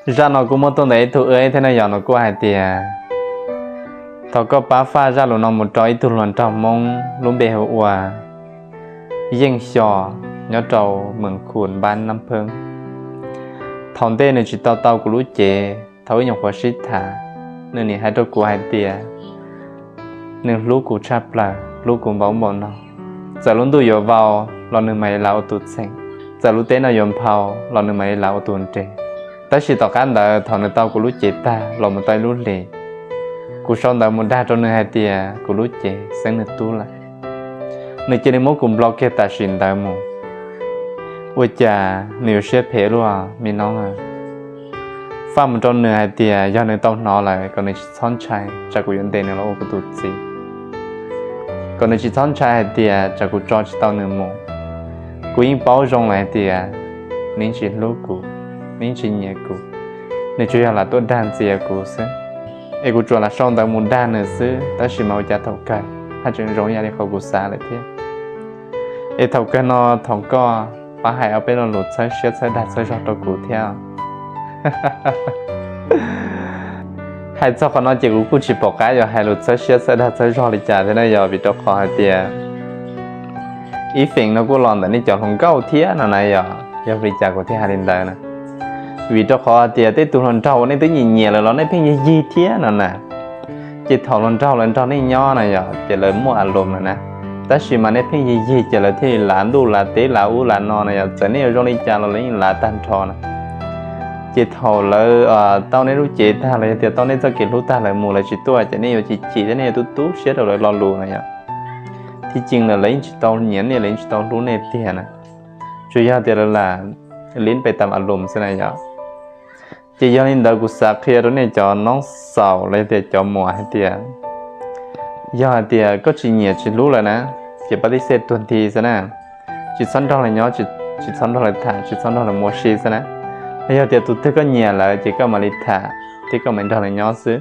Zaj no kuj muab tuaj ntawm ib tug ua thiab no yog no kuj hais tias, thaum koj pab faj zaj lus no mus rau ib tug hluas nraug Hmoob lub npe hu ua Yeej Xyo nyob rau Meem Khum Npab Nab Pheeb. Thaum ntej nws tsis tau tau kuv lub cev, thaum ib nyuam qhuav sib tham, nws nim hais rau kuv hais tias nws hlub kuv tshaj plaws, hlub kuv npaum npaum no. Txawm lub ntuj yuav vau los nws mam li ua tus txheem, txawm lub teb no yuav nphau los nws mam li ua tus nres. Tab sis tom qab ntawd thaum nws tau kuv lub cev tag los mus tau ib lub hlis, kuv sau ntawv mus dag rau nws hais tias kuv lub cev xeeb nws tub lawm. Nws cia li muab kuv nplo kiag tam sim ntawd mus. Ua cas nws yuav siab phem luaj me noob? Faj mus rau nws hais tias yog nws tau hnov lawm kom nws tsis txhob ntshai, tsam kuv yuav ntes nws los ua kuv tus txiv. Kom nws tsis txhob ntshai hais tias tsam kuv tso tsis tau nws mus. Kuv yeej paub zoo lawm hais tias nws yeej tsis hlub kuv, nws yeej tsis nyiam kuv, nws tsuas yog lam tuaj dag ntxias kuv xwb. Es kuv tsuas lam sau ntawv mus dag nws xwb, tab sis mas ua cas thaum kawg haj tseem zoo ib yam li qhov kuv xav lawm thiab. Es thaum kawg no thov koj pab hais ob peb lo lus txhawb siab txhawb dag txhawb zog rau kuv thiab. Hais txog qhov no ces kuv kuj tsis pom qab yuav hais lus txhawb siab txhawb dag txhawb zog li cas thiab na yog vim rau qhov hais tias ib feem no kuj los ntawm nej cov hluas nkauj thiab no na yog, yog li cas kuv thiaj hais li ntawd na. Vim rau qhov hais tias tej tus hluas nraug uas nej twb nyiam nyiam lawm los nej pheej yig yig thiab no na. Ces thaum hluas nraug lawv nrog nej nyob na yog ces lawv muaj a lum lawm na, tab sis mas nej pheej yig yig ces lawv thiaj li lav ntuj lav teb lav ub lav no na yog, txawm nej yuav zoo li cas los lawv yeej lav tag nrho na. Ces thaum lawv tau nej lub cev tag los yog tias tau nej txoj kev hlub tag lawv mus lawv tsis tuaj ces nej yuav chim chim thiab nej yuav tu tu siab rau lawv lo lus na yog. Thib cis lawm lawv yeej tsis tau nyiam nej, lawv yeej tsis tau hlub nej tiag na. Tsuas yog tias lawv lam lib pem tam a lum xwb na yog. Ces yog li ntawd kuv xav qhia rau nej cov noob xaus los yog tias cov muam hais tias, yog hais tias koj tsis nyiam tsis hlub lawm na, ces pab tib xej tuag nthi xwb na. Tsis txhob nrog lawv nyob, tsis txhob nrog lawv tham, tsis txhob nrog lawv mus ua si xwb na. Los yog tias tus twg koj nyiam lawm ces koj mam li tham thiab koj mam nrog lawv nyob xwb.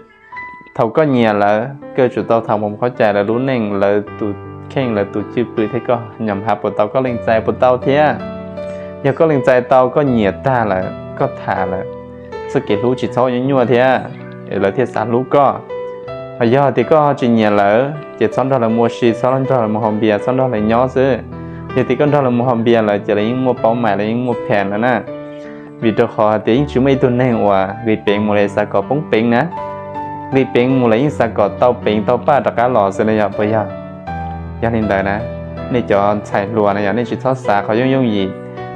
Thaum koj nyiam lawm koj tsum tau tham pom khaub cai lawv lub neej, lawv tus kheej, lawv tus cwj pwm thiab koj nyom hav puas tau koj leej txais puas tau thiab. Yog koj leej txais tau koj nyiam tag lawm koj tham lawm, txoj kev hlub tsis txhob nyuaj nyuaj thiab, lawv thiaj xav hlub koj. Hos yog tias koj tsis nyiam lawm ces txhob nrog lawv mus ua si, txhob nrog lawv mus haus npias, txhob nrog lawv nyob xwb. Yog tias koj nrog lawv mus haus npias lawm ces lawv yeej muaj paub mais, lawv yeej muaj phees lawm na. Vim rau qhov hais tias yeej tsis muaj ib tug neeg uas nqis peev mus lawv xav kom poob peev na. Nqis peev mus lawv yeej xav kom tau peev tau paj rov qab los xwb na yog puas yog? Yog li ntawd na, nej cov ntxhais hluas na yog nej tsis txhob xav qhov yooj yooj yim,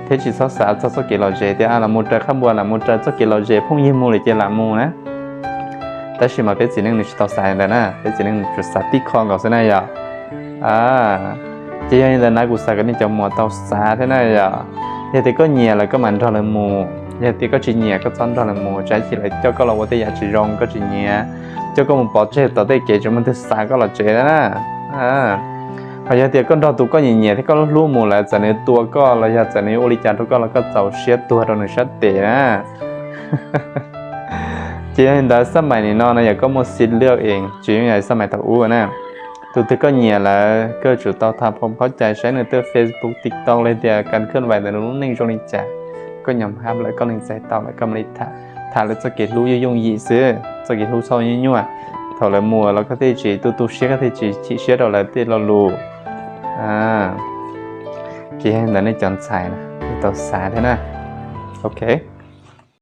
thiab tsis txhob xav txog txoj kev lom zem tias lam mus raws qab npua, lam mus raws txoj kev lom zem phooj ywg mus lawm ces lam mus na. Tab sis mas peb txiv neej nws tsis tau xav li ntawd na, peb txiv neej nws tsuas xav tib qho nkaus xwb na yog. Ces yog li ntawd na kuv xav kom nej cov muam tau xav thiab na yog. Yog tias koj nyiam lawm koj mam nrog lawv mus, yog tias koj tsis nyiam koj txhob nrog lawv mus, tsam ib chim lawv coj koj los ua tej yam tsis zoo koj tsis nyiam, coj koj mus pov tseg tom tej kev tsis muaj twg xav koj los tsev na. Hos yog tias koj nrog tus koj nyiam nyiam thiab koj hlub hlub mus lawm txawm nws tua koj los yog txawm nws ua li cas rau koj los koj txaus siab tuag rau nws sab tes na. Ces yog li ntawd xab mais nim no no yog koj muaj xib lwj ees tsis yooj yim xab mais thaum ub na. Tus twg koj nyiam lawm koj tsum tau tham pom khaub cai saib nws tej Facebook, TikTok li tias kas khwj vais ntawm nws lub neej zoo li cas. Koj nyom hab lawm koj leej txais tau lawm koj mam li tham, tham lawv txoj kev hlub yooj yooj yim xwb, txoj kev hlub txhob nyuaj nyuaj. Thaum lawv mus los koj thiaj tsis tu tu siab, koj thiaj tsis chim siab rau lawv tej lo lus. Ces yog li ntawd nej cov ntxhais na, nej tau xav thiab na. Ok.